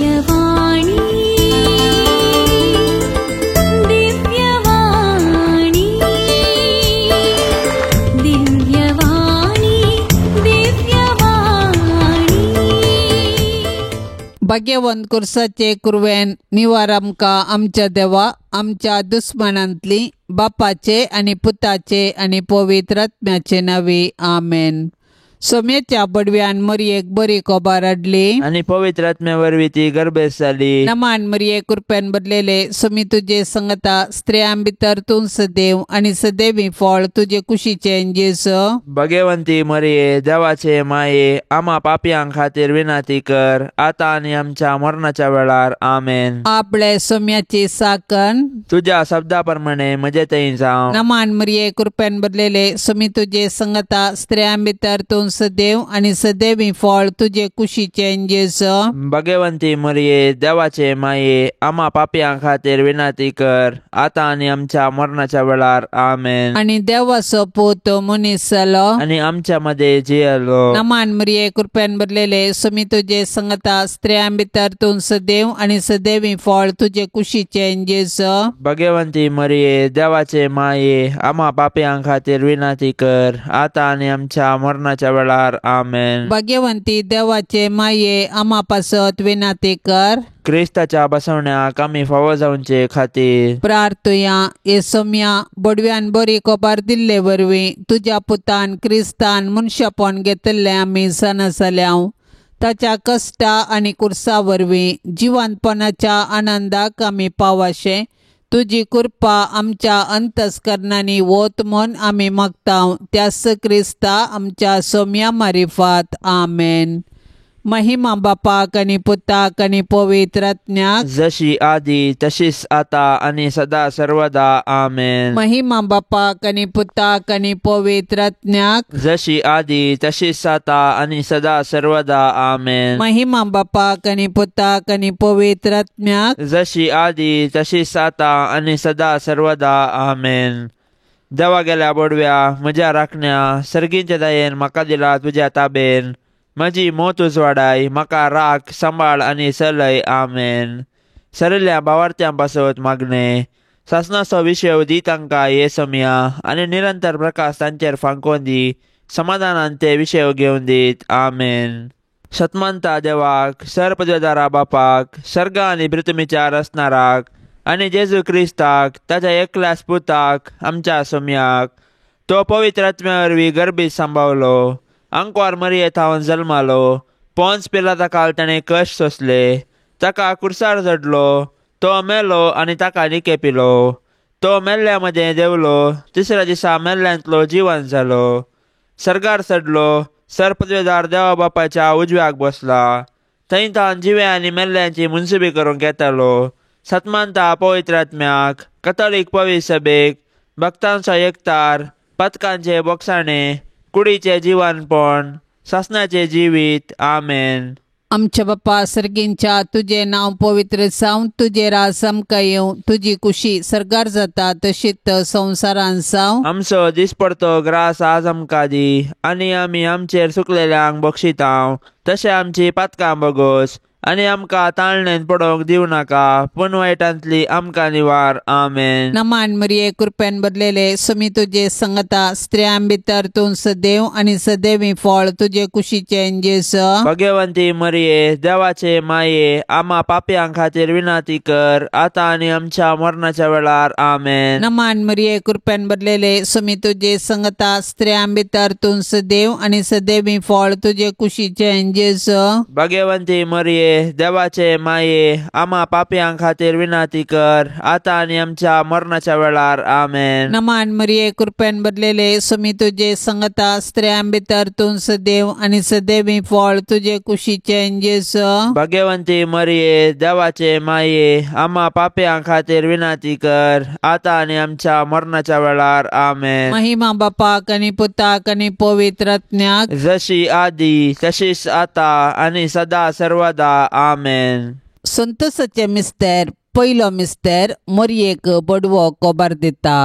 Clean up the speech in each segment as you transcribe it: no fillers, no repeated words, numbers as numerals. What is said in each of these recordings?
दिव्यवाणी दिव्यवाणी दिव्यवाणी दिव्यवाणी. भाग्यवंत कुर्साचे कुरवेन निवार आमकां आमच्या देवा आमच्या दुस्मानांतली बापाचे आनी पुताचे आनी पवित्र आत्म्याचे नांवी आमेन. सोम्याच्या बडव्यान मरयेक बरी कोबार हाडली आनी पवित्र आत्म्या वरवीं ती गर्भेस्त जाली. नमान मरये कृपेन बदलेले सोमी तुजे संगता स्त्रियां भितर तूं सदैव आनी सदैवी फळ तुजे कुशीचें जेजू. भगवंती मरिये देवाचे माये आमा पापयां खातीर विनंती कर आतां आनी आमच्या मरणाच्या वेळार आमेन. आपले सोम्याची साकन तुज्या शब्दा प्रमाणे म्हजे थंय जावं. नमान मरिये कृपेन बदलेले सोमी तुजे संगता स्त्रियां भितर तूं सदैव आनी सदैवी फळ तुजे कुशीचें जेजू. भगवंती मरिये देवाचे माये आमा पापयां खातीर विनंती कर आतां आनी आमच्या मरणाच्या वेळार आमेन. आनी देवाचो पूत मनीस जालो आनी आमच्या मध्ये जियेलो. नमान मरिये कृपेन भरलेले सोमी तुजे संगता स्त्रियां भितर तूं सदैव आनी सदैवी फळ तुजे कुशीचें जेजू. भगवंती मरिये देवाचे माये आमा पापयां खातीर विनंती कर आतां आनी आमच्या मरणाच्या वेळार आमेन. भाग्यवंती देवाचे माये आमा पासत विनंती कर. क्रिस्ताच्या बसवण्याक आमी फावो जावचे खातीर प्रार्थुया. हे सोम्या बडव्यान बरी कोबार दिल्ले वरवीं तुज्या पुतान क्रिस्तान मनशापण घेतिल्लें आमी जाणा जाल्या. ताच्या कश्टा आनी कुर्सा वरवीं जिवंतपणाच्या आनंदाक आमी पावाशें तुजी कृपा आमच्या अंतस्करणांनी वत म्हूण आमी मागता त्यास क्रिस्ता आमच्या सोम्या मारिफात आमेन. महिमा बापाक आनी पुताक आनी पवित्र आत्म्याक जशी आदी तशीच आता आनी सदा सर्वदा आमेन. महिमा बापाक आनी पुताक आनी पवित्र आत्म्याक जशी आदी तशीच आता आनी सदा सर्वदा आमेन. महिमा बापाक आनी पुताक आनी पवित्र आत्म्याक जशी आदी तशीच आता आनी सदा सर्वदा आमेन. देवा गेल्या बोडव्या म्हज्या राखण्या सर्गींच्या दयेन म्हाका दिला तुज्या ताबेन म्हजी मोत उजवाडाय म्हाका राख सांबाळ आनी चलय आमेन. सरिल्ल्या भावार्थ्यां पासत मागणे सासनाचो विशय दी तांकां हे समया आनी निरंतर प्रकाश तांचेर फांकोवन दी समाधानान ते विशय घेवन दीत आमेन. सतमानता देवाक सरपदवेदारा बापाक सर्ग आनी पृथ्वीच्या रचणाराक आनी जेजू क्रिस्ताक ताच्या एकल्याच पुताक आमच्या सोम्याक तो पवित्र आत्म्या वरवीं गर्भीत सांबावलो अंकवार मरिये थावन जल्मालो पोन्स पिलाता काल ताणें कश्ट सोंसले ताका कुर्सार चडलो तो मेलो आनी ताका निके पिलो तो मेल्ल्या मदें देंवलो तिसऱ्या दिसा मेल्ल्यांतलो जिवन जालो सर्गार चडलो सरपदवेदार देवा बापाच्या उजव्याक बसला थंय तावन जिव्या आनी मेल्ल्यांची मुनसुबी करूंक येतालो. सतमानता पवित्र आत्म्याक कथोलीक पवित्र सभेक भक्तांचो एकतार पथकांचे बोगसाणे कुडीचें जिवनपण सासनाचें जिवीत आमेन. आमच्या बापा सर्गींच्या तुजें नांव पवित्र जावं तुजें राज आमकां येवं तुजी कुशी सर्गार जाता तशीच संवसारान जावं. आमचो दिसपडतो ग्रास आज आमकां दी आनी आमी आमचेर सुकलेल्यांक बक्षितांव तशें आमची पातकां बगोस आनी आमकां ताळणेन पडोवंक दिवं नाका पूण वायटांतली आमकां निवार आमेन. नमान मरिये कृपेन भरलेले सोमी तुजे संगता स्त्रियां भितर तूं सदैव आनी सदैवी फळ तुजे कुशीचें जेजू. भगवंती मरिये देवाचे माये आमा पापयां खातीर विनंती कर आतां आनी आमच्या मरणाच्या वेळार आमेन. नमान मरिये कृपेन भरलेले सोमी तुजे संगता स्त्रियां भितर तूं सदैव आनी सदैवी फळ तुजे कुशीचें जेजू. भगवंती मरिये देवाचे माये आमा पापयां खातीर विनंती कर आतां आनी आमच्या मरणाच्या वेळार आमेन. नमान मरिये कृपेन भरलेले सोमी तुजे संगता स्त्रियां भितर तूं सदैव आनी सदैवी फळ तुजे कुशीचें जेजू. भगवंती मरिये देवाचे माये आमा पापयां खातीर विनंती कर आतां आनी आमच्या मरणाच्या वेळार आमेन. महिमा बापाक आनी पुताक आनी पवित्र आत्म्याक जशी आदी तशीच आता आनी सदा सर्वदा आमेन. संतोषाचे मिस्तेर पयलो मिस्तेर मोरयेक बडवो कोबार दिता.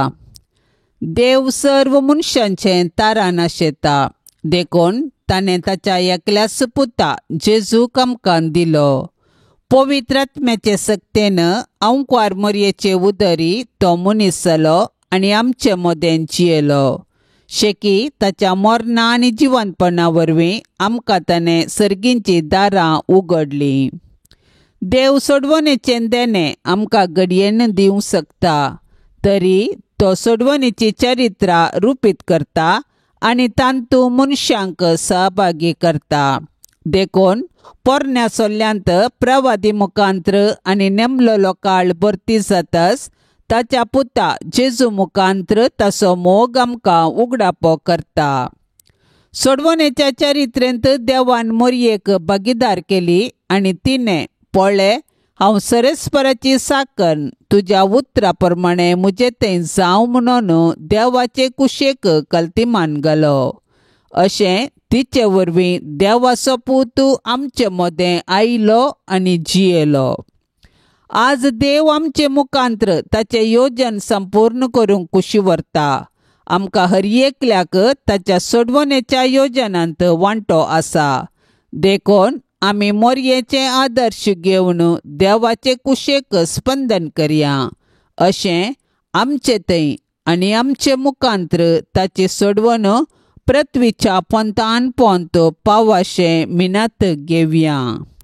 देव सर्व मनशांचें तारान आशेता देखून ताणें ताच्या एकल्याच पुता जेजूक आमकां दिलो. पवित्र आत्म्याचे सक्तेन अंकवार मोरयेचे उदरी तो मनीस जालो आनी आमचे मदें जियेलो. शेकी ताच्या मरणा आनी जिवंतपणा वरवीं आमकां ताणें सर्गींची दारां उगडलीं. देव सोडवणेचें देणें आमकां घडयेन दिवंक शकता, तरी तो सोडवणेची चरित्रां रुपीत करता आनी तांतू मनशांक सहभागी करता. देखून पोरण्या सोल्ल्यांत प्रवादी मुखांत्र आनी नेमलेलो काळ भरती जाताच ताच्या पुता जेजू मुखांत्र ताचो मोग आमकां उगडापो करता. सोडवणेच्या चरित्रेंत देवान मोरयेक भागीदार केली आनी तिणें पळय हांव सरेस्पराची साकन तुज्या उतरा प्रमाणे म्हजें तें जावं म्हणून देवाचे कुशेक कल्तिमान घालो. अशें तिचे वरवीं देवाचो पूत आमचे मदें आयलो आनी जियेलो. आज देव आमचे मुखांत्र ताचें योजन संपूर्ण करूंक कुशी व्हरता. आमकां हर एकल्याक ताच्या सोडवणेच्या योजनांत वांटो आसा. देखून आमी मोरयेचे आदर्श घेवन देवाचे कुशेक स्पंदन करया. अशें आमचे थंय आनी आमचे मुखांत्र ताची सोडवण पृथ्वीच्या पोंतान पोंत पावाशें मिनात घेवया.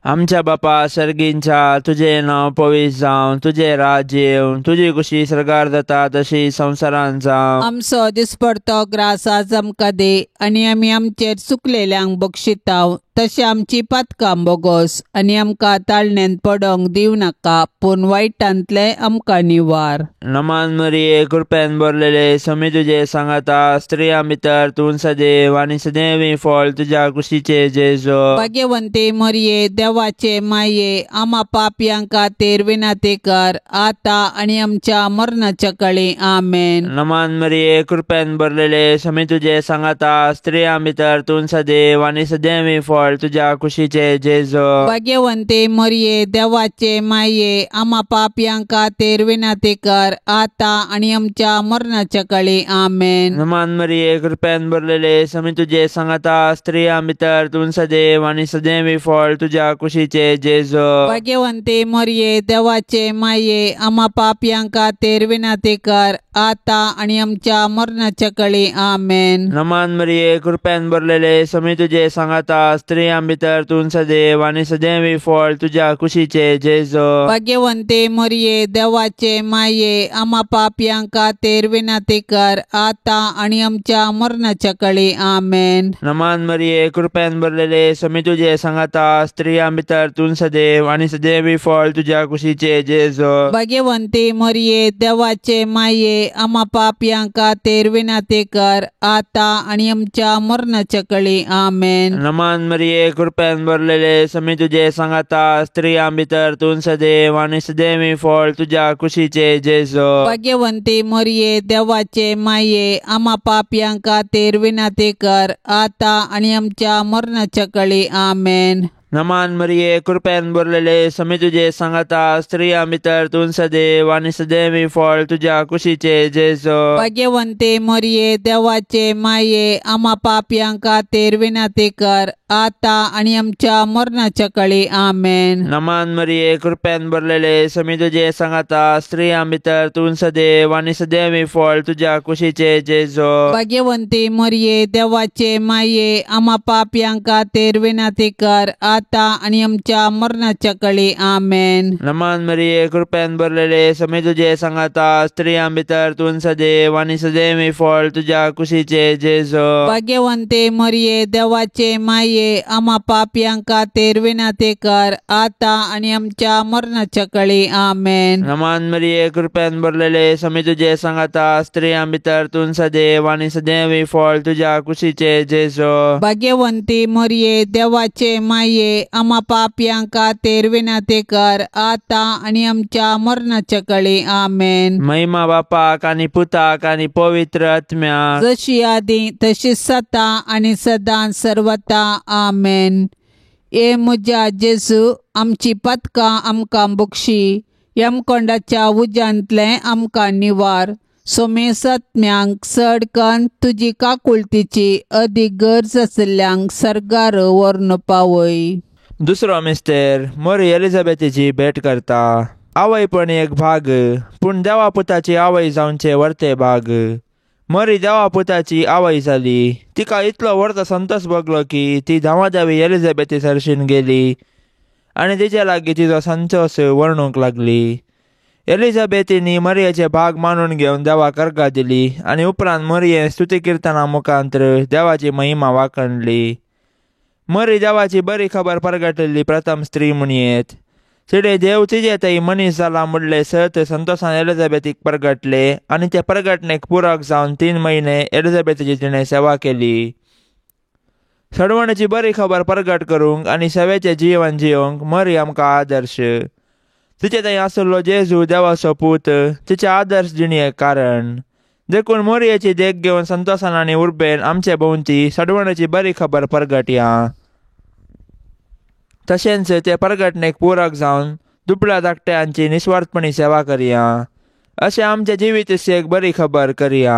आमच्या बापा सर्गींच्या तुजें नांव पवित्र जावं, तुजें राज्य येवं, तुजी कुशी सर्गार जाता तशी संवसारांत जावं. आमचो दिसपडतो ग्रास आज आमकां दी आनी आमी आमचेर चुकलेल्यांक बक्षिताव तशें आमची पातकां बोगोस आनी आमकां ताळण्यांत पडोंक दिवं नाका, पूण वायटांतलें आमकां निवार. नमान मरिये, कृपेन भरलेले, स्वामी तुजे सांगाता, स्त्रियां भितर तूं सदैव आनी सदैवी फळ तुज्या कुशीचे जेजू. भाग्यवंती मरिये, देवाचे माये, आमा पापयां खातीर विनंती कर आता आनी आमच्या मरणाच्या काळी. आमेन. नमान मरिये, कृपेन भरलेले, स्वामी तुजे सांगाता, स्त्रियां भितर तूं सदैव आनी सदैवी फळ तुज्या कुशीचे जेजू. भाग्यवंती मरिये, देवाचे माये, आमा पापयां खातीर विनंती कर आता आनी आमच्या मरणाच्या काळी. आमेन. नमान मरिये, कृपेन भरलेले, स्वामी तुजे सांगाता, स्त्रियां भितर तूं सदैव आनी सदैवी फळ तुज्या कुशीचे जेजू. भाग्यवंती मरिये, देवाचे माये, आमा पापयां खातीर विनंती कर आता आनी आमच्या मरणाच्या काळी. आमेन. नमान मरिये, कृपेन भरलेले, स्वामी तुजे सांगाता, स्त्रियां भितर तूं सदैव आनी सदैवी फळ तुज्या कुशीचे जेजू. भाग्यवंती मरिये, देवाचे माये, आमा पापयां खातीर विनंती कर आता आनी आमच्या मरणाच्या काळी. आमेन. नमान मरिये, कृपेन भरलेले, स्वामी तुजे सांगाता, स्त्रियां भितर तूं सदैव आनी सदैवी फळ तुज्या कुशीचे जेजू. भाग्यवंती मरिये, देवाचे माये, आमा पापयां खातीर विनंती कर आता आनी आमच्या मरणाच्या काळी. आमेन. नमान मरिये, कृपेन भरलेले, स्वामी तुजे सांगाता, स्त्रियां भितर तूं सदैव आनी सदैवी फळ तुज्या कुशीचे जेजू. भाग्यवंती मरिये, देवाचे माये, आमा पापयां खातीर विनंती कर आता आनी आमच्या मरणाच्या काळी. आमेन. नमान मरिये, कृपेन भरलेले, स्वामी तुजे सांगाता, स्त्रियां भितर तूं सदैव आनी सदैवी फळ तुज्या कुशीचे जेजू. भाग्यवंती मरिये, देवाचे माये, आमा पापयां खातीर विनंती कर आता आनी आमच्या मरणाच्या काळी. आमेन. नमान मरिये, कृपेन भरलेले, स्वामी तुजे सांगाता, स्त्रियां भितर तूं सदैव आनी सदैवी फळ तुज्या कुशीचे जेजू. भाग्यवंती मरिये, देवाचे माये, आमा पापयां खातीर विनंती कर आता आनी आमच्या मरणाच्या काळी. आमेन. नमान मरिये, कृपेन भरलेले, स्वामी तुजे सांगाता, स्त्रियां भितर तूं सदैव आनी सदैवी फळ तुज्या कुशीचे जेजू. भाग्यवंती मरिये, देवाचे माये, आमा पापयां खातीर विनंती कर आता आनी आमच्या मरणाच्या काळी. आमेन. नमान मरिये, कृपेन भरलेले, स्वामी तुजे सांगाता, स्त्रियां भितर तूं सदैव आनी सदैवी फळ तुज्या कुशीचे जेजू. भाग्यवंती मरिये, देवाचे माये, आमा पापयां खातीर विनंती कर आता आनी आमच्या मरणाच्या काळी. आमेन. महिमा बापाक आनी पुताक आनी पवित्र आत्म्याक, जशी आदी तशी सता आनी सदां सर्वता. आमेन. ए म्हज्या जेजू, आमची पातकां आमकां बक्षी, यमकोंडाच्या उज्यांतलें आमकां निवार, सोमेसत्म्यांक चड कन्न तुजी काकुळतीची अदीक गरज आशिल्ल्यांक सर्गार व्हरून पावय. दुसरो मिस्तेर मरी एलिझाबेथीची भेट करता. आवय पण एक भाग, पूण देवा पुताची आवय जावचे वर्ते भाग. मरी देवा पुताची आवय जाली. तिका इतलो व्हडलो संतोष भोगलो की ती धांवाधावी एलिझाबेथी सरशीन गेली आनी तिचे लागीं तिचो संतोष वर्णूंक लागली. एलिझाबेथीनी मरियेचे भाग मानून घेवन देवाक अर्घा दिली आनी उपरांत मरिये स्तुती किर्तना मुखांत्र देवाची महिमा वाखणली. मरी देवाची बरी खबर परगटिल्ली प्रथम स्त्री म्हणयेत. तिणे देव तिजे थंय मनीस जाला म्हणले सत संतोषान एलिझाबेथीक परगटले आनी ते परगटणेक पुरक जावन 3 म्हयने एलिझाबेथीची तिणें सेवा केली. सडवणेची बरी खबर परगट करूंक आनी सेवेचें जीवन जियोंक मरी आमकां आदर्श. तिचे थंय आशिल्लो जेजू देवाचो पूत तिचे आदर्श जिणेक कारण. देखून मोरयेची देख घेवन संतोषान आनी उर्बेन आमचे भोंवती सडवणेची बरी खबर परगटया. तशेंच ते परगटणेक पुरक जावन दुबळ्या धाकट्यांची निस्वार्थपणी सेवा करया. अशें आमच्या जिवीत एक बरी खबर करया.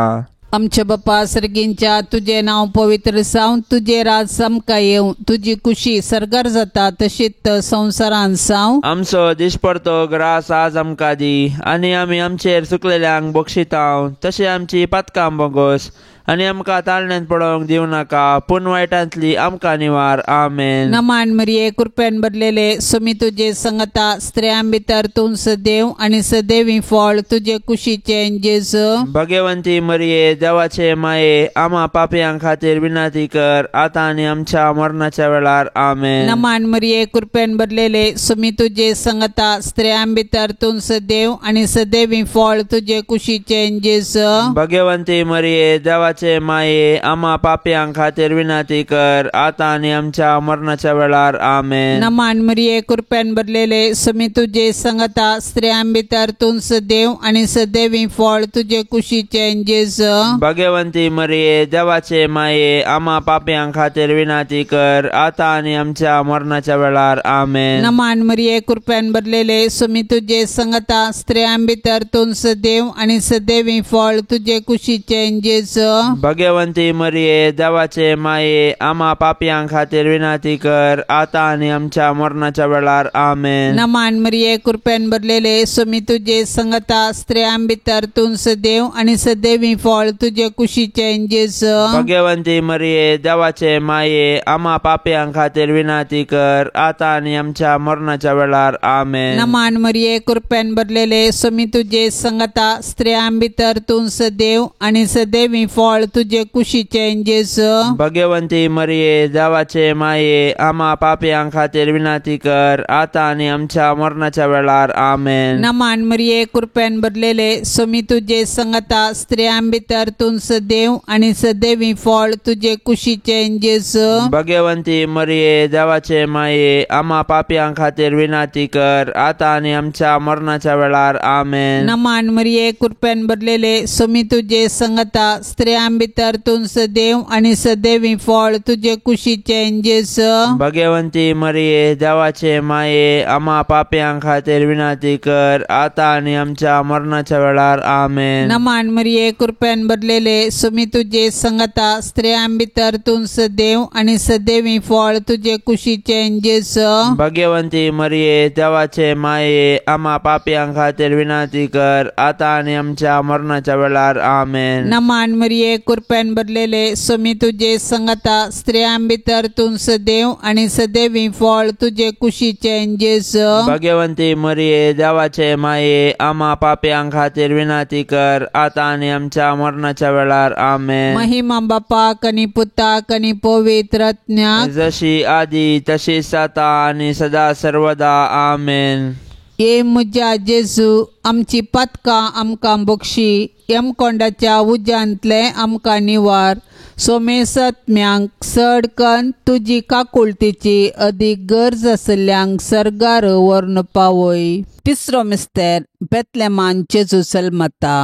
आमच्या बापा सर्गींच्या तुजें नांव पवित्र जावं, तुजें राज आमकां येवं, तुजी कुशी सर्गार जाता तशीच संवसारांत जावं. आमचो दिसपडतो ग्रास आज आमकां दी आनी आमी आमचेर चुकलेल्यांक बक्षितांव तशें आमची पातकां बोगोस आनी आमकां ताळण्यांत पडोवंक दिवं नाका, पूण वायटांतली आमकां निवार. आमेन. नमान मरिये, कृपेन भरलेले, सुमी तुजे संगता, स्त्रियां भितर तूं सदैव आनी सदैवी फळ तुजे कुशीचें जेजू. भगवंती मरिये, देवाचे माये, आमा पापयां खातीर विनंती कर आतां आनी आमच्या मरणाच्या वेळार. आमेन. नमान मरिये, कृपेन भरलेले, सुमी तुजे संगता, स्त्रियां भितर तूं सदैव आनी सदैवी फळ तुजे कुशीचें जेजू. भगवंती मरिये, देवाचे माये, आमा पापयां खातीर विनंती कर आतां आनी आमच्या मरणाच्या वेळार. आमेन. नमान मरिये, कृपेन भरलेले, सुमी तुजे संगता, स्त्रियां भितर तूं सदैव आनी सदैवी फळ तुजे कुशीचें जेजू. भगवंती मरिये, देवाचे माये, आमा पापयां खातीर विनंती कर आतां आनी आमच्या मरणाच्या वेळार. आमेन. नमान मरिये, कृपेन भरलेले, सुमी तुजे संगता, स्त्रियां भितर तूं सदैव आनी सदैवी फळ तुजे कुशीचें जेजू. भगवंती मरिये, देवाचे माये, आमा पापयां खातीर विनंती कर आतां आनी आमच्या मरणाच्या वेळार. आमेन. नमान मरिये, कृपेन भरलेले, सुमी तुजे संगता, स्त्रियां भितर तूं सदैव आनी सदैवी फळ तुजे कुशीचें जेजू. भगवंती मरिये, देवाचे माये, आमा पापयां खातीर विनंती कर आतां आनी आमच्या मरणाच्या वेळार. आमेन. नमान मरिये, कृपेन भरलेले, सुमी तुजे संगता, स्त्रियां भितर तूं सदैव आनी सदैवी फळ तुजे कुशीचें जेजू. भगवंती मरिये, देवाचे माये, आमा पापयां खातीर विनंती कर आतां आनी आमच्या मरणाच्या वेळार. आमेन. नमान मरिये, कृपेन भरलेले, सुमी तुजे संगता, स्त्रियां भितर तूं सदैव आनी सदैवी फळ तुजे कुशीचें जेजू. भगवंती मरिये, देवाचे माये, आमा पापयां खातीर विनंती कर आतां आनी आमच्या मरणाच्या वेळार. आमेन. नमान मरिये, कृपेन भरलेले, सुमी तुजे संगता, स्त्रियां भितर तूं सदैव आनी सदैवी फळ तुजे कुशीचें जेजू. भगवंती मरिये, देवाचे माये, आमा पापयां खातीर विनंती कर आतां आनी आमच्या मरणाच्या वेळार. आमेन. नमान मरिये, कृपेन भरलेले, सुमी तुजे संगता, स्त्रियां भितर तूं सदैव आनी सदैवी फळ तुजे कुशीचें जेजू. भगवंती मरिये, देवाचे माये, आमा पापयां खातीर विनंती कर आतां आनी आमच्या मरणाच्या वेळार. आमेन. नमान मरिये, कृपेन भरलेले, सुमी तुजे संगता, स्त्रियां भितर तूं सदैव आनी सदैवी फळ तुजे कुशीचें जेजू. भगवंती मरिये, देवाचे माये, आमा पापयां खातीर विनंती कर आतां आनी आमच्या मरणाच्या वेळार. आमेन. महिमा बापाक आनी पुताक आनी पवित्र आत्म्याक, जशी आदी तशीच आतां आनी सदा सर्वदा. आमेन. ये म्हज्या जेजू, आमची पातकां आमकां बक्षी, यमकोंडाच्या उज्यांतले आमकां निवार, सोमेसत्म्यांक चड कन्न तुजी काकुळतीची अदीक गरज आशिल्ल्यांक सर्गार व्हरून पावय. तिसरो मिस्तेर बेतलेमान जेजू जल्मता.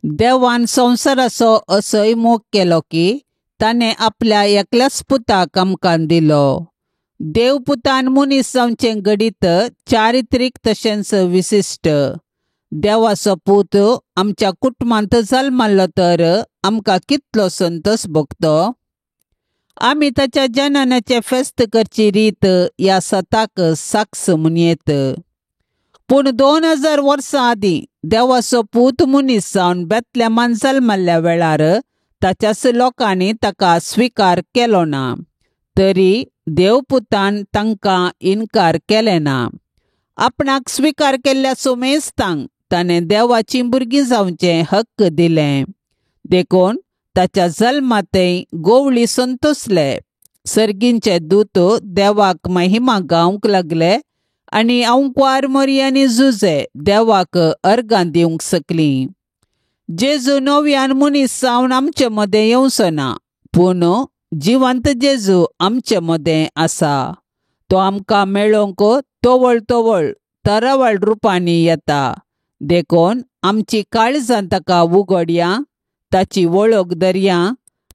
देवान संवसाराचो असोय मोग केलो की ताणें आपल्या एकल्याच पुताक आमकां दिलो. देवपुतान मनीस जावचें घडीत चारित्रीक तशेंच विशिश्ट. देवाचो पूत आमच्या कुटुंबांत जल्मलो तर आमकां कितलो संतोष भोगतो. आमी ताच्या जननाचें फेस्त करची रीत ह्या सताक साक्ष म्हणयेत. पूण 2000 वर्सां आदीं देवाचो पूत मनीस जावन बेतलेमान जल्मल्ल्या वेळार ताच्याच लोकांनी ताका स्विकार केलो ना, तरी देवपुतान तांकां इनकार केले ना. आपणाक स्विकार केल्ल्या सुमेस्तांक ताणें देवाचीं भुरगीं जावचें हक्क दिलें. देखून ताच्या जल्मातय गोवळी संतोसले. सर्गींचे दूत देवाक महिमा गावंक लागले आनी अंकवार मोरी आनी जुजे देवाक अर्गां दिवंक शकलीं. जेजू नव्यान मनीस जावन आमचे मदें येवचो ना, पूण जिवंत जेजू आमचे मदें आसा. तो आमकां मेळोवंक तवळ तवळ तरावळ रुपांनी येता. देखून आमची काळजां ताका उगडया, ताची वळख दरया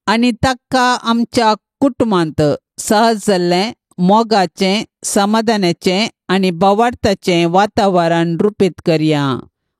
आनी ताका आमच्या कुटुंबांत सहज जाल्लें मोगाचें, समाधानाचें आनी भावार्थाचें वातावरण रुपीत करया.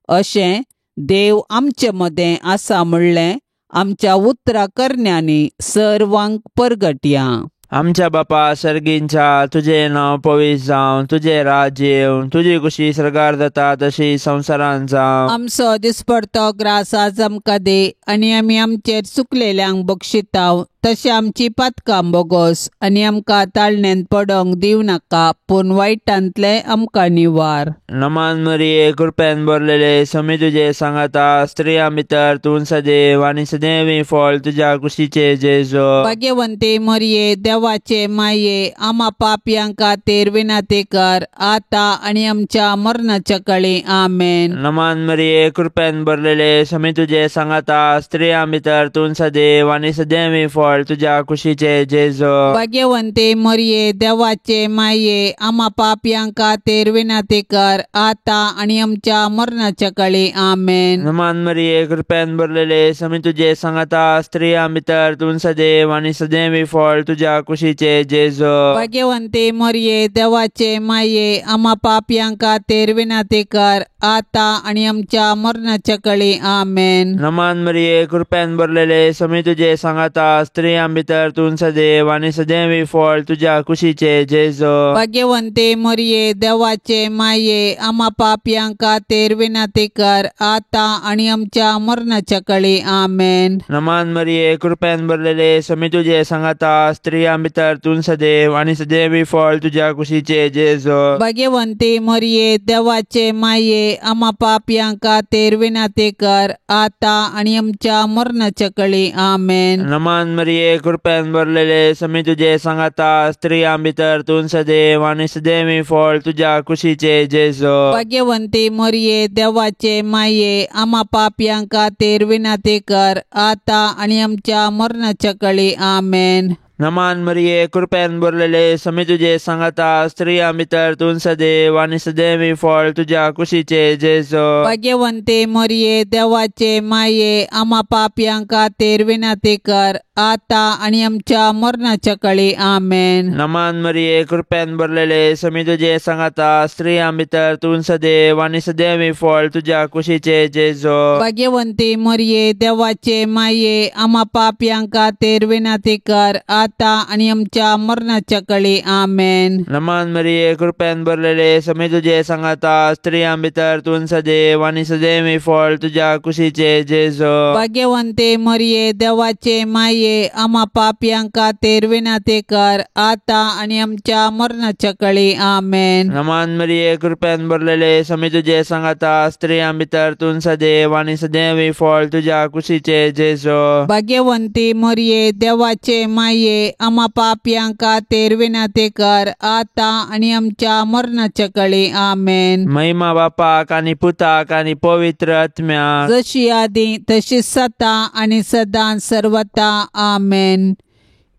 अशें देव आमचे मदें आसा म्हणलें आमच्या उतरा करण्यांनी सर्वांक परगटया. आमच्या बापा सर्गींच्या, तुजें नांव पवित्र जावं, तुजें राज्य येवं, तुजी कुशी सर्गार जाता तशी संवसारांत जावं. आमचो दिसपडतो ग्रास आज आमकां दी आनी आमी आमचेर चुकलेल्यांक बक्षिताव तशें आमची पातकां बोगोस आनी आमकां ताळण्यांत पडोंक दिवं नाका, पूण वायटांतलें आमकां निवार. नमान मरिये, कृपेन भरलेले, स्वामी तुजे सांगाता, स्त्रियां भितर तूं सदैव आनी सदैवी फळ तुज्या कुशीचे जेजू. भाग्यवंती मरिये, देवाचे माये, आमा पापयां खातीर विनंती कर आता आनी आमच्या मरणाच्या काळी. आमेन. नमान मरिये, कृपेन भरलेले, स्वामी तुजे सांगाता, स्त्रियां भितर तूं सदैव आनी सदैवी फळ तुज्या कुशीचे जेजू. भाग्यवंती मरिये, देवाचे माये, आमा पापयां खातीर विनंती कर आता आनी आमच्या मरणाच्या काळी. आमेन. नमान मरिये, कृपेन भरलेले, स्वामी तुजे सांगाता, स्त्रियां भितर तूं सदैव आनी सदैवी फळ तुज्या कुशीचे जेजू. भाग्यवंती मरिये, देवाचे माये, आमा पापयां खातीर विनंती कर आता आनी आमच्या मरणाच्या काळी. आमेन. नमान मरिये, कृपेन भरलेले, स्वामी तुजे सांगाता, स्त्रियां भितर तूं सदैव आनी सदैवी फळ तुज्या कुशीचे जेजू. भाग्यवंती मरिये, देवाचे माये, आमा पापयां खातीर विनंती कर आता आनी आमच्या मरणाच्या काळी. आमेन. नमान मरिये, कृपेन भरलेले, स्वामी तुजे सांगाता, स्त्रियां भितर तूं सदैव आनी सदैवी फळ तुज्या कुशीचे जेजू. भाग्यवंती मरिये, देवाचे माये, आमा पापयां खातीर विनंती कर आता आनी आमच्या मरणाच्या काळी. आमेन. नमान मरिये, कृपेन भरलेले, स्वामी तुजे सांगाता, स्त्रियां भितर तूं सदैव आनी सदैवी फळ तुज्या कुशीचे जेजू. भाग्यवंती मरिये, देवाचे माये, आमा पापयां खातीर विनंती कर आता आनी आमच्या मरणाच्या काळी. आमेन. नमान मरिये, कृपेन भरलेले, स्वामी तुजे सांगाता, स्त्रियां भितर तूं सदैव आनी सदैवी फळ तुज्या कुशीचे जेजू. भाग्यवंती मरिये, देवाचे माये, आमा पापयां खातीर विनंती कर आता आनी आमच्या मरणाच्या काळी. आमेन. नमान मरिये, कृपेन भरलेले, स्वामी तुजे सांगाता, स्त्रियां भितर तूं सदैव आनी सदैवी फळ तुज्या कुशीचे जेजू. भाग्यवंती मरिये, देवाचे माये, आमा पापयां खातीर विनंती कर आता आनी आमच्या मरणाच्या काळी. आमेन. नमान मरिये, कृपेन भरलेले, स्वामी तुजे सांगाता, स्त्रियां भितर तूं सदैव आनी सदैवी फळ तुज्या कुशीचे जेजू. भाग्यवंती मरिये, देवाचे माये, आमा पापयां खातीर विनंती कर आता आनी आमच्या मरणाच्या काळी. आमेन. नमान मरिये, कृपेन भरलेले, स्वामी तुजे सांगाता, स्त्रियां भितर तूं सदैव आनी सदैवी फळ तुज्या कुशीचे जेजू. भाग्यवंती मरिये, देवाचे माये, आमा पापयां खातीर विनंती कर आता आनी आमच्या मरणाच्या काळी. आमेन. महिमा बापाक आनी पुताक आनी पवित्र आत्म्याक, जशी आदी तशी सता आनी सदां सर्वता. आमेन.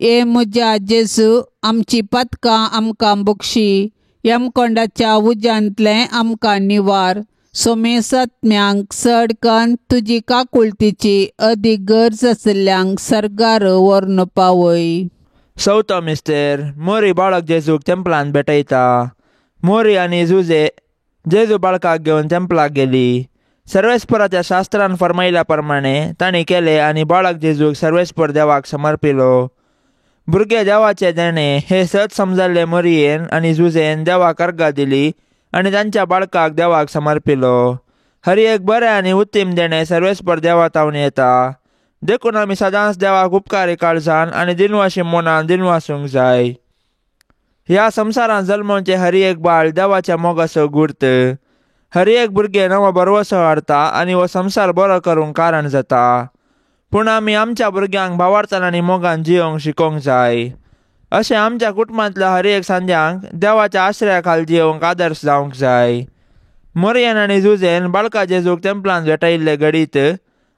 ए म्हज्या जेजू, आमची पातकां आमकां बक्षी, यमकोंडाच्या उज्यांतलें आमकां निवार, सोमेसात्म्यांक चड कन्न तुजी काकुळतीची अदीक गरज आशिल्ल्यांक सर्गार व्हरून पावय. चवथो मिस्तेर, मोरी बाळक जेजूक तेंपलान भेटयता. मोरी आनी जुजे जेजू बाळकाक घेवन तेंपलाक गेली. सर्वेस्पराच्या शास्त्रान फर्मायल्या प्रमाणे तांणी केले आनी बाळक जेजूक सर्वेस्पर देवाक समर्पिलो. भुरगे देवाचे देणे हे सत समजल्ले मरियेन आनी जुजेन देवाक अर्गां दिली आनी तांच्या बाळकाक देवाक समर्पिलो. हर एक बरें आनी उत्तीम देणें सर्वेस्पर देवा तावन येता. देखून आमी सदांच देवाक उपकारी काळजान आनी दिनवाशी मनान दिनवासूंक जाय. ह्या संवसारांत जल्मोवचें हर एक बाळ देवाच्या मोगाचो गुर्त. हर एक भुरगें नवो भरवसो हाडटा आनी हो संवसार बरो करूंक कारण जाता. पूण आमी आमच्या भुरग्यांक भावार्थान आनी मोगान जियोंक शिकोवंक जाय. अशें आमच्या कुटुंबांतल्या हर एक सांद्यांक देवाच्या आश्रया खाल जियोंक आदर्श जावंक जाय. मोरयन आनी जुजेन बाळका जेजूक तेंपलान भेटयल्ले घडीत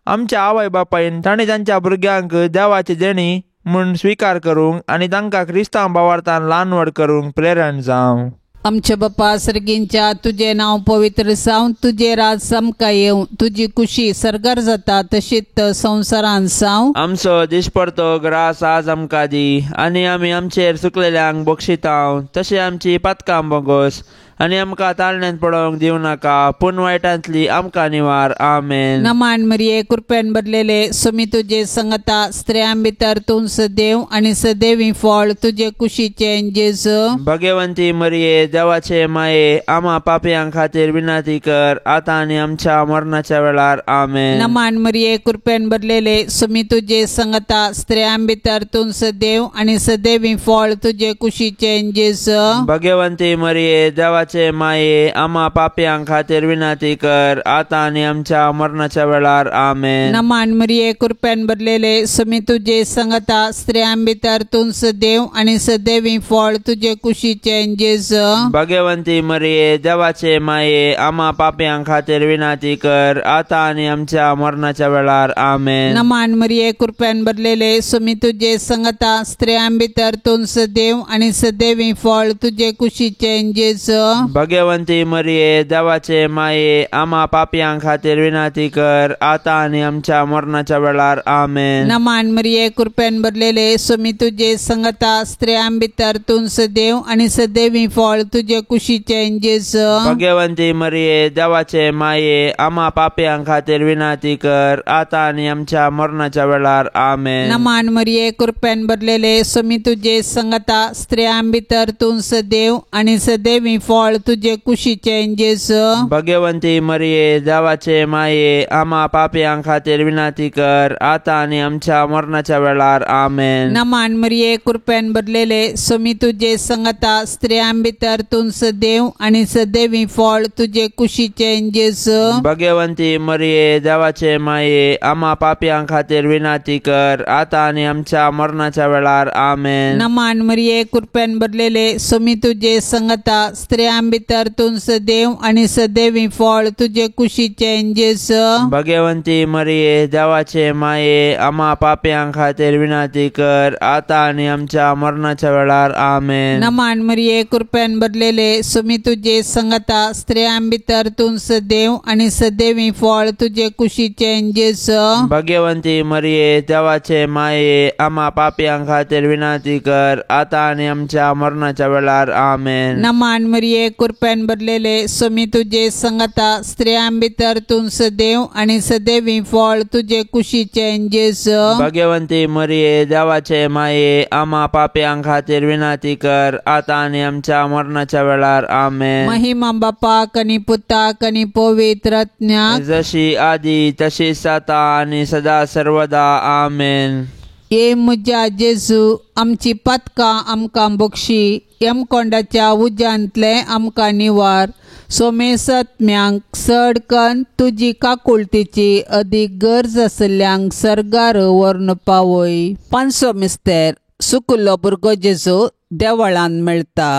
आमच्या आवय बापायन तांणी तांच्या भुरग्यांक देवाची देणी म्हूण स्विकार करूंक आनी तांकां क्रिस्तांव भावार्थान ल्हान व्हड करूंक प्रेरण जावं. आमच्या बापा सर्गींच्या तुजें नांव पवित्र जावं, तुजें राज आमकां येवं, तुजी कुशी सर्गार जाता तशीच संवसारांत जावं. आमचो दिसपडतो ग्रास आज आमकां दी आनी आमी आमचेर चुकलेल्यांक बक्षितांव तशें आमची पातकां बोगोस आनी आमकां ताळण्यांत पडोवंक दिवं नाका पूण वायटांतली आमकां निवार. आमेन. नमान मरिये, कृपेन भरलेले, सुमी तुजे संगता, स्त्रियां भितर तूं सदैव आनी सदैवी फळ तुजे कुशीचें जेजू. भगवंती मरिये, देवाचे माये, आमा पापयां खातीर विनंती कर आतां आनी आमच्या मरणाच्या वेळार. आमेन. नमान मरिये, कृपेन भरलेले, सुमी तुजे संगता, स्त्रियां भितर तूं सदैव आनी सदैवी फळ तुजे कुशीचें जेजू. भगवंती मरिये, देवाचे माये, आमा पापयां खातीर विनंती कर आतां आनी आमच्या मरणाच्या वेळार. आमेन. नमान मरिये, कृपेन भरलेले, सुमी तुजे संगता, स्त्रियां भितर तूं सदैव आनी सदैवी फळ तुजे कुशीचें जेजू. भगवंती मरिये, देवाचे माये, आमा पापयां खातीर विनंती कर आतां आनी आमच्या मरणाच्या वेळार. आमेन. नमान मरिये, कृपेन भरलेले, सुमी तुजे संगता, स्त्रियां भितर तूं सदैव आनी सदैवी फळ तुजे कुशीचें जेजू. भगवंती मरिये, देवाचे माये, आमा पापयां खातीर विनंती कर आतां आनी आमच्या मरणाच्या वेळार. आमेन. नमान मरिये, कृपेन भरलेले, सुमी तुजे संगता, स्त्रियां भितर तूं सदैव आनी सदैवी फळ तुजे कुशीचें जेजू. भगवंती मरिये, देवाचे माये, आमा पापयां खातीर विनंती कर आतां आनी आमच्या मरणाच्या वेळार. आमेन. नमान मरिये, कृपेन भरलेले, सुमी तुजे संगता, स्त्रियां भितर तूं सदैव आनी सदैवी फळ तुजे कुशीचें जेजू. भगवंती मरिये, देवाचे माये, आमा पापयां खातीर विनंती कर आतां आनी आमच्या मरणाच्या वेळार. आमेन. नमान मरिये, कृपेन भरलेले, सुमी तुजे संगता, स्त्रियां भितर तूं सदैव आनी सदैवी फळ तुजे कुशीचें जेजू. भगवंती मरिये, देवाचे माये, आमा पापयां खातीर विनंती कर आतां आनी आमच्या मरणाच्या वेळार. आमेन. नमान मरिये, कृपेन भरलेले, सुमी तुजे संगता, स्त्रियां भितर तूं सदैव आनी सदैवी फळ तुजे कुशीचें जेजू. भगवंती मरिये, देवाचे माये, आमा पापयां खातीर विनंती कर आतां आनी आमच्या मरणाच्या वेळार. आमेन. नमान मरिये, कृपेन भरलेले, सुमी तुजे संगता, स्त्रियां भितर तूं सदैव आनी सदैवी फळ तुजे कुशीचें जेजू. भगवंती मरिये, देवाचे माये, आमा पापयां खातीर विनंती कर आतां आनी आमच्या मरणाच्या वेळार. आमेन. नमान मरिये, कृपेन भरलेले, सुमी तुजे संगता, स्त्रियां भितर तूं सदैव आनी सदैवी फळ तुजे कुशीचें जेजू. भगवंती मरिये, देवाचे माये, आमा पापयां खातीर विनंती कर आतां आनी आमच्या मरणाच्या वेळार. आमेन. महिमा बापाक आनी पुताक आनी पवित्र आत्म्याक, जशी आदी तशीच आतां आनी सदा सर्वदा. आमेन. ये म्हज्या जेजू, आमची पातकां आमकां बक्षी, यमकोंडाच्या उज्यांतले आमकां निवार, सोमेसत्म्यांक चड कन्न तुजी काकुळतीची अदीक गरज आशिल्ल्यांक सर्गार व्हरून पावय. पांचवो मिस्तेर, सुकुल्लो भुरगो जेजू देवळान मेळटा.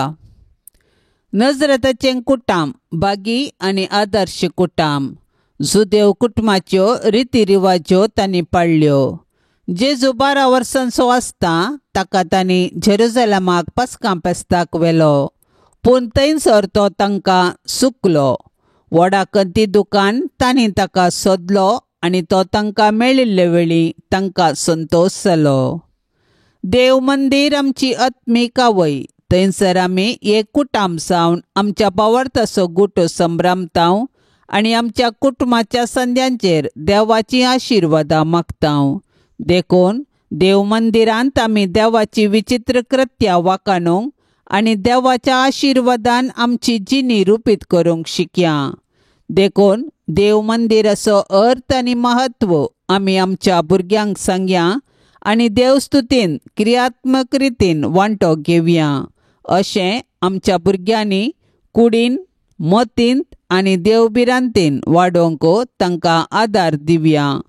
नजरेताचें कुटाम बागी आनी आदर्श कुटाम. जुदेव कुटुंबाच्यो रिती रिवाज्यो तांणी पाळ्ळ्यो. जेजू 12 वर्सांचो आसता ताका तांणी जेरुजलमाक पास्कां फेस्ताक व्हेलो, पूण थंयसर तो तांकां सुकलो. व्हडा कंती दुकान तांणी ताका सोदलो आनी तो तांकां मेळिल्ले वेळी तांकां संतोश जालो. देव मंदीर आमची आत्मीक आवय, थंयसर आमी एक कुटाम जावन आमच्या भावार्थाचो गुटो संभ्रमताव आनी आमच्या कुटुंबाच्या संद्यांचेर देवाची आशिर्वादां मागताव. देखून देव मंदिरांत आमी देवाची विचित्र कृत्या वाकाणूंक आनी देवाच्या आशिर्वादान आमची जिणी रुपीत करूंक शिकया. देखून देव मंदिराचो अर्थ आनी महत्व आमी आमच्या भुरग्यांक सांगया आनी देवस्तुतीन क्रियात्मक रितीन वांटो घेवया. अशें आमच्या भुरग्यांनी कुडीन, मतींत आनी देवभिरांतीन वाडोवंक तांकां आदार दिवया.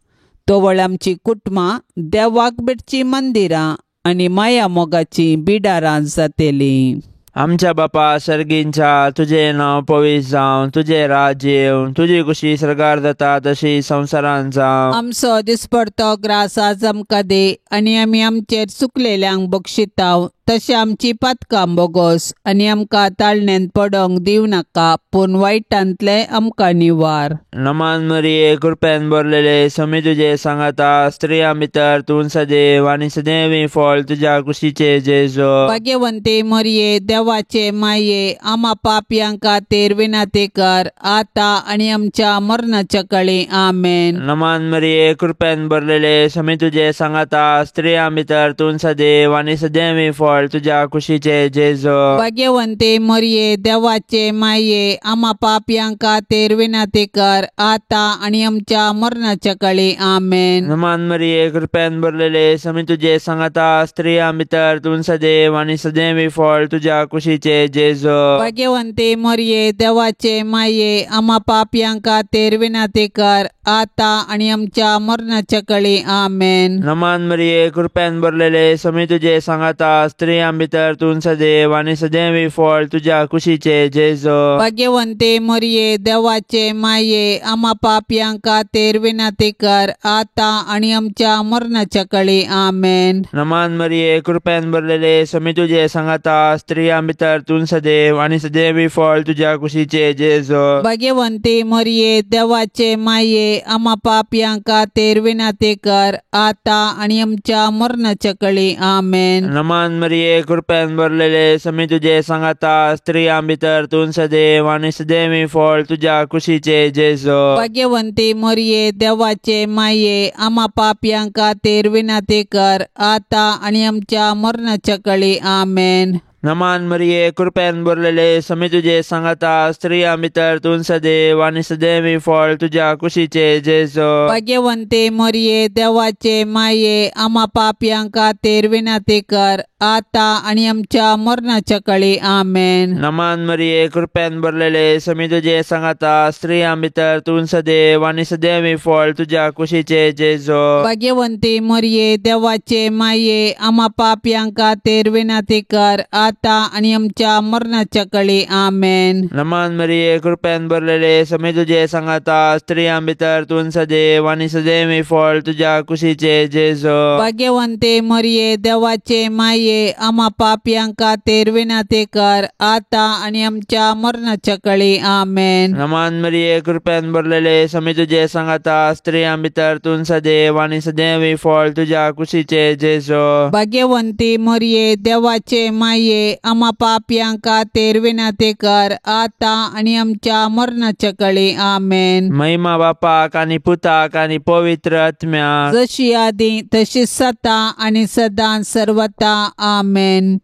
तवळ आमची कुटुंबां देवाक भेटची मंदिरां आनी माया मोगाची बिडारां जातलीं. आमच्या बापा सर्गींच्या, तुजें नांव पवित्र जावं, तुजें राज्य येवं, तुजी खुशी सर्गार जाता तशी संवसारांत जावं. आमचो दिसपडतो ग्रास आज आमकां दी आनी आमी आमचेर चुकलेल्यांक बक्षिताव तशें आमची पातकां बोगोस आनी आमकां ताळण्यांत पडोंक दिवं नाका, पूण वायटांतलें आमकां निवार. नमान मरिये, कृपेन भरलेले, स्वामी तुजे सांगाता, स्त्रियां भितर तूं सदैव आनी सदैवी फळ तुज्या कुशीचे जेजू. भाग्यवंती मरिये, देवाचे माये, आमा पापयां खातीर विनंती कर आता आनी आमच्या मरणाच्या काळी. आमेन. नमान मरिये, कृपेन भरलेले, स्वामी तुजे सांगाता, स्त्रियां भितर तूं सदैव आनी सदैवी फळ तुज्या कुशीचे जेजू. भाग्यवंती मरिये, देवाचे माये, आमा पापयां खातीर विनंती कर आता आनी आमच्या मरणाच्या काळी. आमेन. नमान मरिये, कृपेन भरलेले, स्वामी तुजे सांगाता, स्त्रियां भितर तूं सदैव आनी सदैवी फळ तुज्या कुशीचे जेजू. भाग्यवंती मरिये, देवाचे माये, आमा पापयां खातीर विनंती कर आता आनी आमच्या मरणाच्या काळी. आमेन. नमान मरिये, कृपेन भरलेले, स्वामी तुजे सांगाता, स्त्रियां भितर तूं सदैव आनी सदैवी फळ तुज्या कुशीचे जेजू. भाग्यवंती मरिये, देवाचे माये, आमा पापयां खातीर विनंती कर आता आनी आमच्या मरणाच्या काळी. आमेन. नमान मरिये, कृपेन भरलेले, स्वामी तुजे सांगाता, स्त्रियां भितर तूं सदैव आनी सदैवी फळ तुज्या कुशीचे जेजू. भाग्यवंती मरिये, देवाचे माये, आमा पापयां खातीर विनंती कर आता आनी आमच्या मरणाच्या काळी. आमेन. नमान मरिये, कृपेन भरलेले, स्वामी तुजे सांगाता, स्त्रियां भितर तूं सदैव आनी सदैवी फळ तुज्या कुशीचे जेजू. भाग्यवंती मरिये, देवाचे माये, आमा पापयां खातीर विनंती कर आता आनी आमच्या मरणाच्या काळी. आमेन. नमान मरिये, कृपेन भरलेले, स्वामी तुजे सांगाता, स्त्रियां भितर तूं सदैव आनी सदैवी फळ तुज्या कुशीचे जेजू. भाग्यवंती मरिये, देवाचे माये, आमा पापयां खातीर विनंती कर आता आनी आमच्या मरणाच्या काळी. आमेन. नमान मरिये, कृपेन भरलेले, स्वामी तुजे सांगाता, स्त्रियां भितर तूं सदैव आनी सदैवी फळ तुज्या कुशीचे जेजू. भाग्यवंती मरिये, देवाचे माये, आमा पापयां खातीर विनंती कर आता आनी आमच्या मरणाच्या काळी. आमेन. नमान मरिये, कृपेन भरलेले, स्वामी तुजे सांगाता, स्त्रियां भितर तूं सदैव आनी सदैवी फळ तुज्या कुशीचे जेजू. भाग्यवंती मरिये, देवाचे माये, आमा पापयां खातीर विनंती कर आता आनी आमच्या मरणाच्या काळी. आमेन. नमान मरिये, कृपेन भरलेले, स्वामी तुजे सांगाता, स्त्रियां भितर तूं सदैव आनी सदैवी फळ तुज्या कुशीचे जेजू. भाग्यवंती मरिये, देवाचे माये, आमा पापयां खातीर विनंती कर आता आनी आमच्या मरणाच्या काळी. आमेन. महिमा बापाक आनी पुताक आनी पवित्र आत्म्याक, जशी आदी तशी सता आनी सदां सर्वता. आमेन.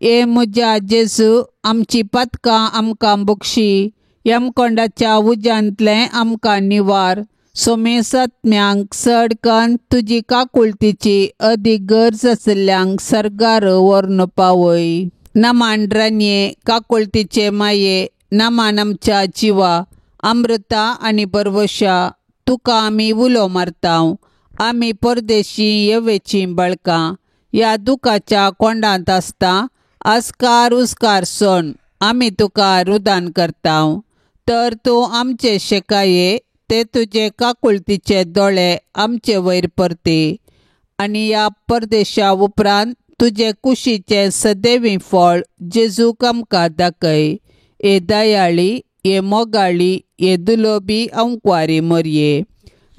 ए म्हज्या जेजू, आमची पातकां आमकां बक्षी, यमकोंडाच्या उज्यांतलें आमकां निवार, सोमेसत्म्यांक चड कन्न तुजी काकुळतीची अदीक गरज आशिल्ल्यांक सर्गार व्हरून पावय. नमान रानये, काकुळतीचे माये, नमान आमच्या जिवा, अमृता आनी बरवशा, तुका आमी उलो मारता. आमी परदेशी येवेचीं बळकां, ह्या दुखाच्या कोंडांत आसता आस्कार उस्कार सोण आमी तुका रुदान करता. तर तूं आमचे शेकाये ते तुजे काकुळतीचे दोळे आमचे वयर परती आनी ह्या परदेशा उपरांत तुजे कुशीचें सदैवी फळ जेजूक आमकां दाखय. हे दयाळी, हे मोगाळी, हे दुलोबी अंकवारी मरये.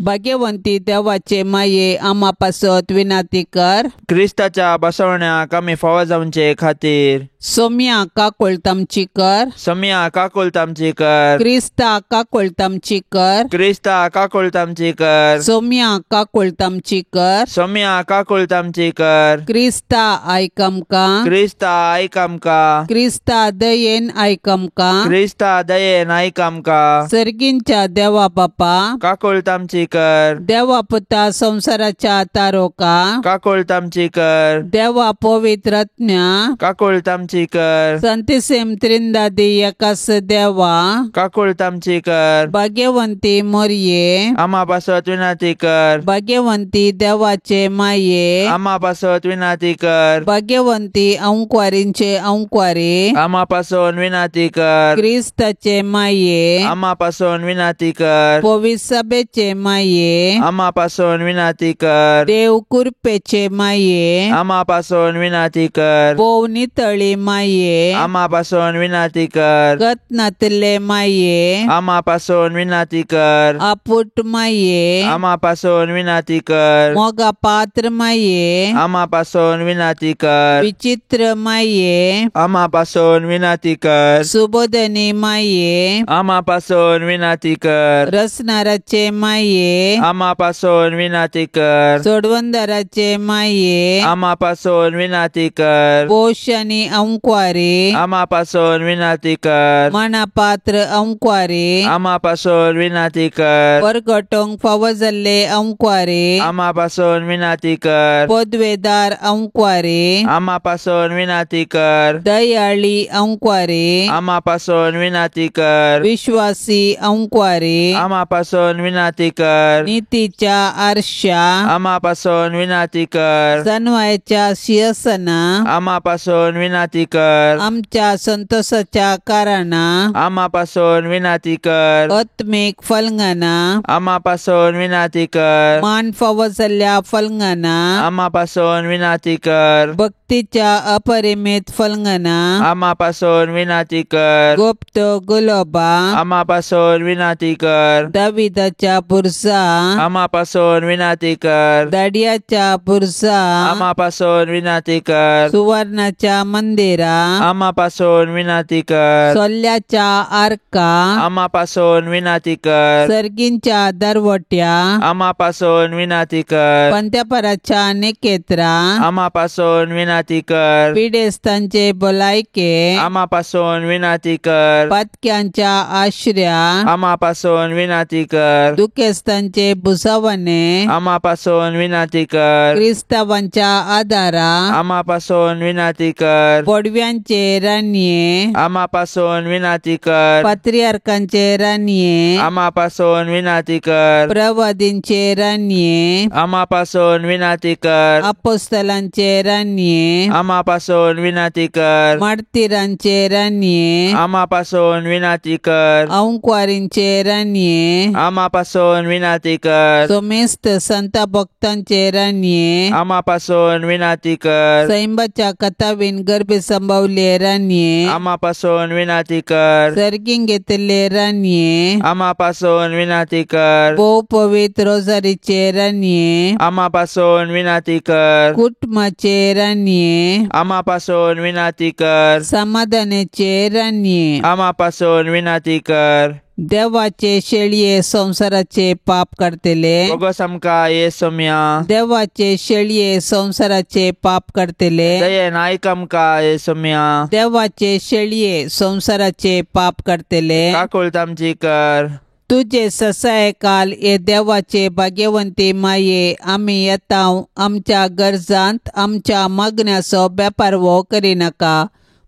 भाग्यवंती देवाचे माये आमा पासत विनाती कर. क्रिस्ताच्या बसवण्याक आमी फावो जावचे खातीर सोम्या काकुळतामची कर. सोम्या काकुळतामची कर. क्रिस्ता काकुळतामची कर. क्रिस्ता काकुळतामची कर. सोम्या काकुळतामची कर. सोम्या काकुळतामची कर. क्रिस्ता आयक आमकां. क्रिस्ता आयक आमकां. क्रिस्ता दयेन आयक आमकां. क्रिस्ता दयेन आयक आमकां. सर्गींच्या देवा बापा काकुळतामची कर. देवा पुता संवसाराच्या तारोका काकुळतामची कर. देवा पवित्रत्म्या काकुळतामची कर. संतिसेम त्रिंदादी एकास देवा काकुळतामची कर. भाग्यवंती मोरये आमा पासत विनाती कर. भाग्यवंती देवाचे माये आमा पासत विनाती कर. भाग्यवंती अंकवारींचे अंकवारी आमा पासून विनाती कर. क्रिस्ताचे माये आमा पासून विनाती कर. पवित्र सभेचे माये आमा पासून विनाती कर. देव कृपेचे माये आमा पासून विनाती कर. भोव नितळी माये आमा पासून विनाती कर. गतनातले माये आमा पासून विनाती कर. आपुट माये आमा पासून विनाती कर. मोगा पात्र माये आमा पासून विनाती कर. विचित्र माये आमा पासून विनाती कर. सुबोधनी माये आमा पासून विनाती कर. रसनाराचे माये आमा पासून विनाती कर. सोडवंदाराचे माये आमा पासून विनाती कर. पोश आनी अंकवारी आमा पासून विनाती कर. मनापात्र अंकवारी आमा पासून विनाती कर. परगटोंक फावो जाल्ले अंकवारी आमा पासून विनाती कर. पदवेदार अंकवारी आमा पासून विनाती कर. दयाळी अंकवारी आमा पासून विनाती कर. विश्वासी अंकवारी आमा पासून विनाती कर. नितीच्या आरशा आमा पासून विनाती कर. सनवायच्या शिरसना आमा पासून विनाती कर. आमच्या संतोषाच्या कारणा आमा पासून विनाती कर. आत्मीक फलंगना आमा पासून विनाती कर. मान फावो जाल्ल्या फलंगना आमा पासून विनाती कर. भक्तीच्या अपरिमित फलंगना आमा पासून विनाती कर. गुप्त गुलोबा आमा पासून विनाती कर. दाविदाच्या बुरसा आमा पासून विनाती कर. दाडियाच्या बुरसा आमा पासून विनाती कर. सुवर्णाच्या मंदिरा आमा पासून विनाती कर. सोल्ल्याच्या आर्का आमा पासून विनाती कर. सर्गींच्या दरवट्या आमा पासून विनाती कर. पंत्यापराच्या निकेत्रा आमा पासून विनाती कर. पिडेस्तांचे भलायके आमा पासून विनाती कर. पातक्यांच्या आश्र्या आमा पासून विनाती कर. दुखेस्तांचे भुसावणे आमा पासून विनाती कर. क्रिस्तावांच्या आदारा आमा पासून विनाती कर. पडव्यांचे रानये आमा पासून विनाती कर. पात्रियार्कांचे रानये आमा पासून विनाती कर. प्रवादींचे रानये आमा पासून विनाती कर. अपोस्तलांचे रानये आमा पासून विनाती कर. मार्तीरांचे रानये आमा पासून विनाती कर. अंकवारींचे रानये आमा पासून विनाती कर. सोमेस्त संत भक्तांचे रानये आमा पासून विनाती कर. सैंबाच्या कथावीन गर्भे संभवले रानये आमा पासून विनाती कर. सर्गीं घेतले रानये आमा पासून विनाती कर. भोव पवित्र रोजारीचे रानये आमा पासून विनाती कर. कुटुंबाचे रानये आमा पासून विनाती कर. समाधानाचे रानये आमा पासून विनाती कर. देवाचे शेळये संवसाराचे पाप काडटले बोगस आमकां ये सोम्या. देवाचे शेळये संवसाराचे पाप काडटले दयेन आयक आमकां ये सोम्या. देवाचे शेळये संवसाराचे पाप काडटले काकुळतामची कर. तुजे ससाय काल हे देवाचे भाग्यवंती माये आमी येता आमच्या गरजांत आमच्या मागण्याचो बेपारवो करिनाका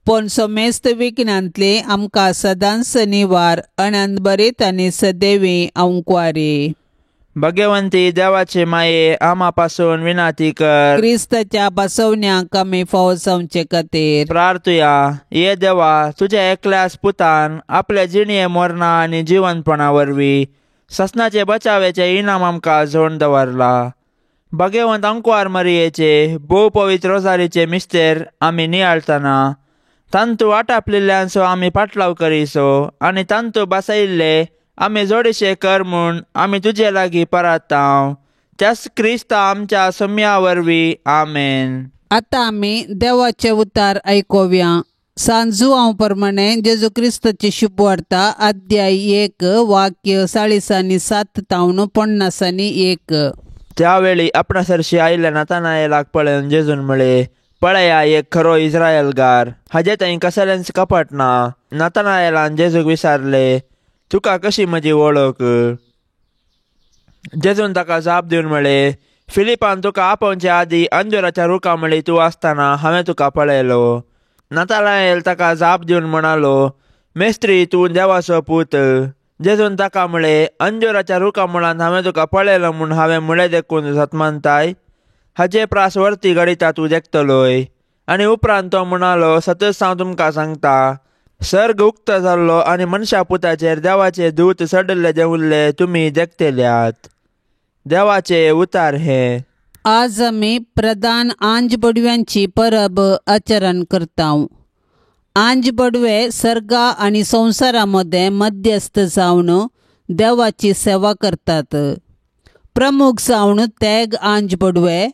पूण समेस्त विघ्नांतली आमकां सदांच निवार अनंतभरीत आनी सदैवी अंकवारी. भगवंती देवाचे माये आमा पासून विनाती कर. क्रिस्ताच्या बसवण्याक आमी फावो जावचे खातीर प्रार्थुया. ये देवा, तुझ्या एकल्याच पुतान आपल्या जिणये मरणा आनी जिवनपणा वरवीं ससनाचे बचावेचे इनाम आमकां जोड दवरला. भगवंत अंकवार मरियेचे भोव पवित्र रोजारीचे मिस्तेर आमी नियाळतना तांतू आटापलेल्यांचो आमी पाटलाव करीसो आनी तांतू बसयिल्ले आमी जोडीशे कर म्हूण आमी तुजे लागीं परातांव त्याच क्रिस्ता आमच्या सम्या वरवीं आमेन. आतां आमी देवाचे उतार आयकोवया. सांजू हांव प्रमाणे जेजू क्रिस्ताची शुभवार्ता अध्याय 1 वाक्य 47 तावन 51. त्यावेळी आपणा सरशी आयिल्ल्या नातानायेलाक पळोवन जेजून म्हळे, पळया एक खरो इस्रायलगार, हाजे थंय कसलेंच कपट ना. नातानायेलान जेजूक विचारले, तुका कशी म्हजी वळख? जेजून ताका जाप दिवन म्हळे, फिलिपान तुका आपोवचे आदी अंजुराच्या रुखा म्हळी तूं आसतना हांवें तुका पळयलो. नातानायेल ताका जाप दिवन म्हणालो, मेस्त्री, तूं देवाचो पूत. जेजून ताका म्हळे, अंजुराच्या रुखा मुळान हांवें तुका पळयलो म्हूण हांवें म्हळें देखून सतमानताय? हाजे प्रास वरती घडिता तूं देखतलोय. आनी उपरांत तो म्हणालो, सतच हांव तुमकां सांगता, सर्ग उक्त जाल्लो आनी मनशा पुताचेर देवाचे दूत चडिल्ले देंवल्ले तुमी देखतल्यात. देवाचे उतार हे. आज आमी प्रधान आंज बडव्यांची परब आचरण करता. आंज बडवे सर्गा आनी संवसारा मदें मध्यस्थ जावन देवाची सेवा करतात. प्रमुख जावन तेग आंज बडवे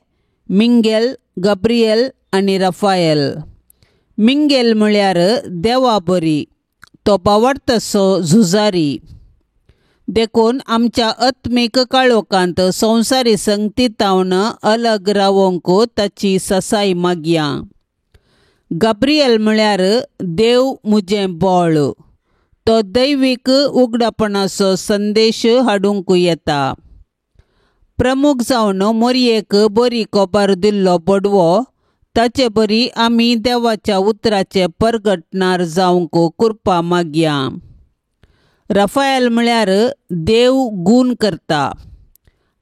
मिंगेल, गब्रियल आनी रफायल. मिंगेल म्हळ्यार देवा बरी, तो बावडतसो झुजारी. देखून आमच्या आत्मीक काळोखांत संवसारी संगती तावन अलग रावोंक ताची ससाय मागया. गाब्रियल म्हळ्यार देव मुजें बळ, तो दैवीक उगडापणाचो संदेश हाडूंक येता. प्रमुख जावन मोरयेक बरी कोबार दिल्लो बडवो, ताचे बरी आमी देवाच्या उतराचे परगटणार जावंक कृपा मागया. रफायल म्हळ्यार देव गूण करता.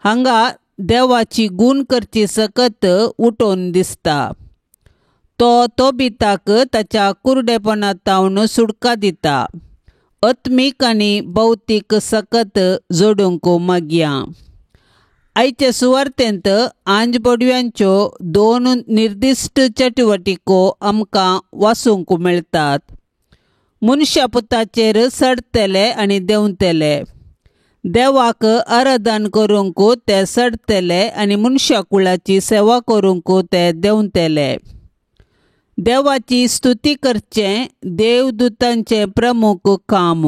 हांगा देवाची गूण करची सकत उठोवन दिसता. तो तोबिताक ताच्या कुरडेपणातावन सुटका दिता. आत्मीक आनी भौतीक सकत जोडूंक मागया. आयचे सुवार्तेंत आंज बडव्यांच्यो 2 निर्दिश्ट चटवटिको आमकां वाचूंक मेळटात. मनशा पुताचेर चडतले आनी देंवतले, देवाक आराधन करूंक ते चडतले आनी मनशा कुळाची सेवा करूंक ते देंवतले. देवाची स्तुती करचें देवदूतांचें प्रमुख काम.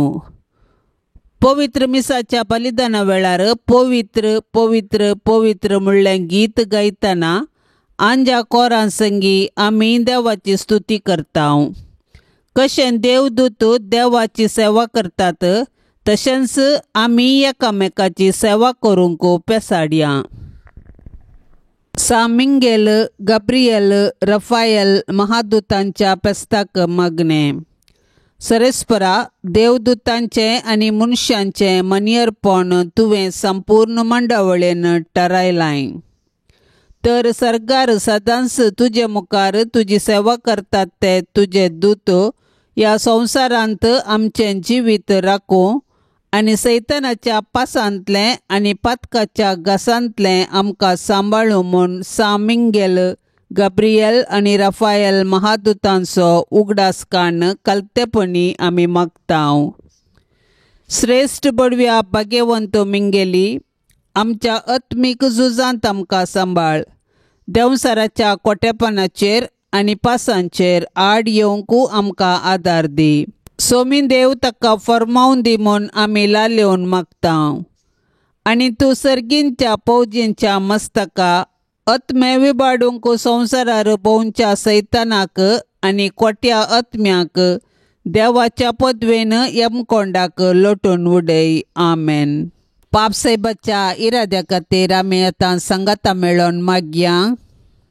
पवित्र मिसाच्या बलिदाना वेळार पवित्र पवित्र पवित्र म्हणलें गीत गायतना आंजा कोरां संगी आमी देवाची स्तुती करता. कशें देवदूत देवाची सेवा करतात तशेंच आमी एकामेकाची सेवा करूंक पेसाडया. सा मिंगेल, गाब्रियल, रफायल महादूतांच्या पेस्ताक मागणें. सरेस्परा, देवदूतांचें आनी मनशांचें मनियरपण तुवें संपूर्ण मंडवळेन ठरायलां. तर सरकार सदांच तुजे मुखार तुजी सेवा करतात ते तुजे दूत ह्या संवसारांत आमचें जिवीत राखूं आनी सैतानाच्या पासांतलें आनी पातकाच्या घासांतलें आमकां सांबाळूं म्हूण सा मिंगेल, गाब्रियल आनी रफायल महादूतांचो उगडास काडून कलतेपणी आमी मागता. श्रेश्ठ बडव्या भाग्यवंत मिंगेली, आमच्या आत्मीक झुजांत आमकां सांबाळ. देंवसाराच्या कोटेपणाचेर आनी पासांचेर आड येवंक आमकां आदार दी. सोमी देव ताका फर्मावन दी म्हूण आमी लालेवन मागता. आनी तूं सर्गींच्या फौजींच्या मस्तका आत्मे विबाडूंक संवसारार भोंवच्या सैतानाक आनी कोट्या आत्म्याक देवाच्या पदवेन यमकोंडाक लोटून उडय. आमेन. पापसाहेबाच्या इराद्या खातीर आमी आतां सांगाता मेळोवन मागया.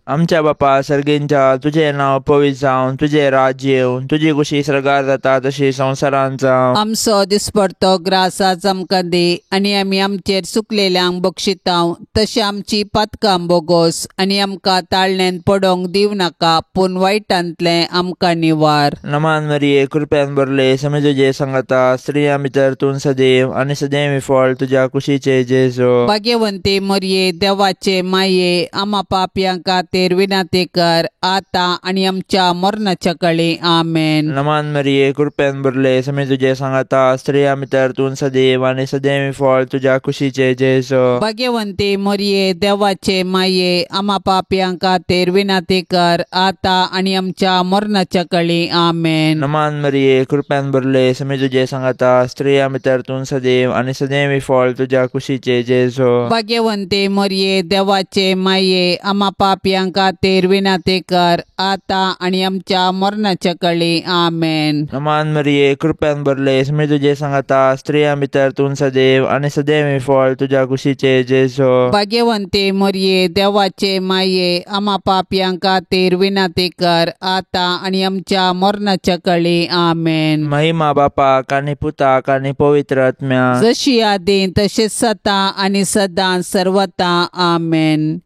आमच्या बापा सर्गींच्या, तुजें नांव पवित्र जावं, तुजें राज्य येवं, तुजी खुशी सर्गार जाता तशी संवसारांत जावं. आमचो दिसपडतो ग्रास आज आमकां दी आनी आमी आमचेर चुकलेल्यांक बक्षितांव तशें आमची पातकां बोगोस आनी आमकां ताळण्यान पडोंक दिव नाका पूण वायटांतलें आमकां निवार. नमान मरिये, कृपेन भरले, समे तुजे सांगता, स्त्रियां भितर तूं सदैव आनी सदैव फळ तुज्या कुशीचे जेजू. भाग्यवंती मरिये, देवाचे माये, आमा पापयां खातीर खातीर विनंती कर आतां आनी आमच्या मरणाच्या कळी. आमेन. नमान मरिये, कृपेन भरले, समी तुजे सांगाता, स्त्रिया भितर तूं सदैव आनी सदैव फळ तुज्या कुशीचे जेजू. भाग्यवंती मरिये, देवाचे माये, आमा पापयां खातीर विनंती कर आतां आनी आमच्या मरणाच्या कळी. आमेन. नमान मरिये, कृपेन भरले, समी तुजे सांगाता, स्त्रिया भितर तूं सदैव आनी सदैव फळ तुज्या कुशीचे जेजू. भाग्यवंती मरिये, देवाचे माये, आमा पापयां खातीर विनंती कर आतां आनी आमच्या मरणाच्या कळी. आमेन. नमान मरिये, कृपेन भरले, समी तुजे सांगाता, स्त्रिया भितर तूं सदैव आनी सदैव फळ तुज्या कुशीचे जेजू. भाग्यवंती मरिये, देवाचे माये, आमा पापयां खातीर विनंती कर आतां आनी आमच्या मरणाच्या कळी. आमेन. महिमा बापाक आनी पुताक आनी पवित्र आत्म्याक, जशी आदी तशीच सदां आनी सदां सर्वता. आमेन.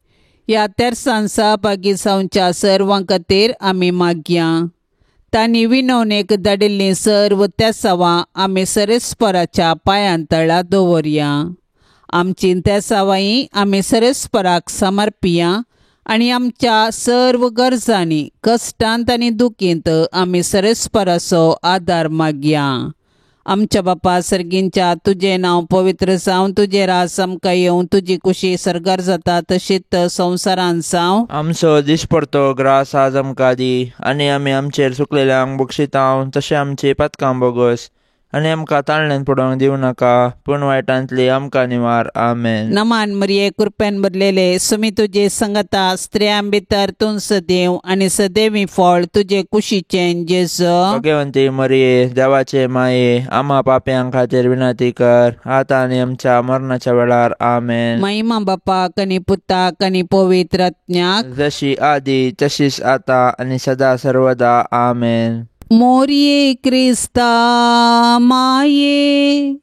ह्या तेरसान सहभागी जावच्या सर्वां खातीर आमी मागया. तांणी विनवणेक धाडिल्लीं सर्व तेसावां आमी सरेस्पराच्या पांयां तळा दवरया. आमची तेसावांय आमी सरेस्पराक समर्पिया आनी आमच्या सर्व गरजांनी, कश्टांत आनी दुखींत आमी सरेस्पराचो आदार मागया. आमच्या बापा सर्गींच्या, तुजें नांव पवित्र जावं, तुजें राज आमकां येवं, तुजी कुशी सर्गार जाता तशीच संवसारांत जावं. आमचो दिसपडतो ग्रास आज आमकां दी, आनी आमी आमचेर चुकलेल्यांक बक्षितांव तशें आमची पातकां बोगस, आनी आमकां ताळण्यान पडोवंक दिवं नाका, पूण वायटांतली आमकां निवार. आमेन. नमान मरिये, कृपेन भरलेले, सुमी तुजे संगता, स्त्रियां भितर तूं सदैव आनी सदैवी फळ तुजे कुशीचें जेजू. भाग्यवंती मरिये, देवाचे माये, आमा पापयां खातीर विनंती कर आतां आनी आमच्या मरणाच्या वेळार. आमेन. महिमा बापाक आनी पुताक आनी पवित्र आत्म्याक, जशी आदी तशीच आतां आनी सदा सर्वदा. आमेन. मोरये क्रिस्ता माये,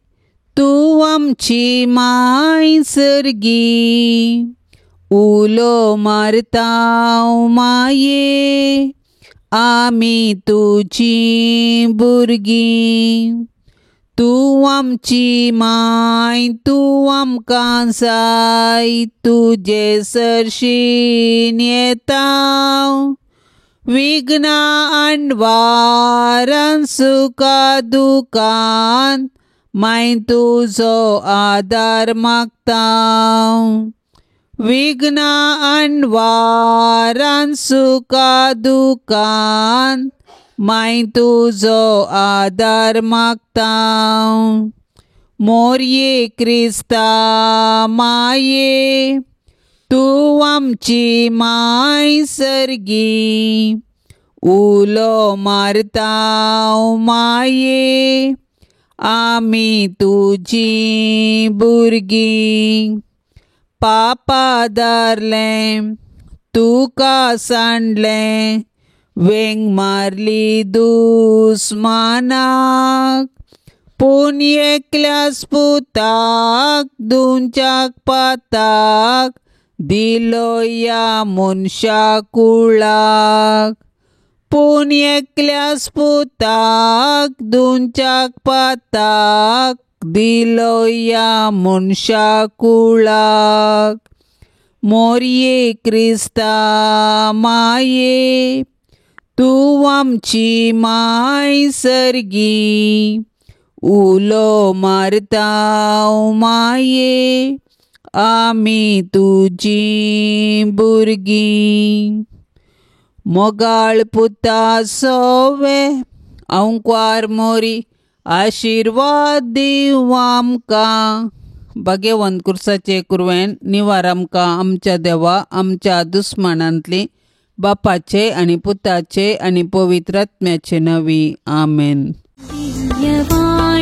तूं आमची माय सर्गी, उलो मारता माये, आमी तुजी भुरगीं. तूं आमची माय, तूं आमकां जाय, तुजे सरशीन येता, विघ्नां आणवारान सुखा दुखान माय तुजो आदार मागता. विघ्नां आणवारान सुखा दुखान माय तुजो आदार मागता. मोरये क्रिस्ता माये, तूं आमची माय सर्गी, उलो मारता माये, आमी तुजी भुरगीं. पापा धरलें तुका सांडलें, वेंग मारली दुस्मानाक, पूण एकल्याच पुताक दिवच्याक पाताक दिलो ह्या मनशा कुळाक. पूण एकल्याच पुताक दिवच्याक पाताक दिलो ह्या मनशा कुळाक. मोरये क्रिस्ता माये, तूं आमची माय सर्गी, उलो मारता माये, आमी तुजी भुरगीं. मोगाळ पुता सोवे अंकवार मोरी, आशिर्वाद दिवं आमकां. भाग्यवंत कुर्साचे कुरवेन निवार आमकां आमच्या देवा आमच्या दुस्मानांतली, बापाचे आनी पुताचे आनी पवित्र आत्म्याचे नांवी. आमेन. दिव्यवाणी.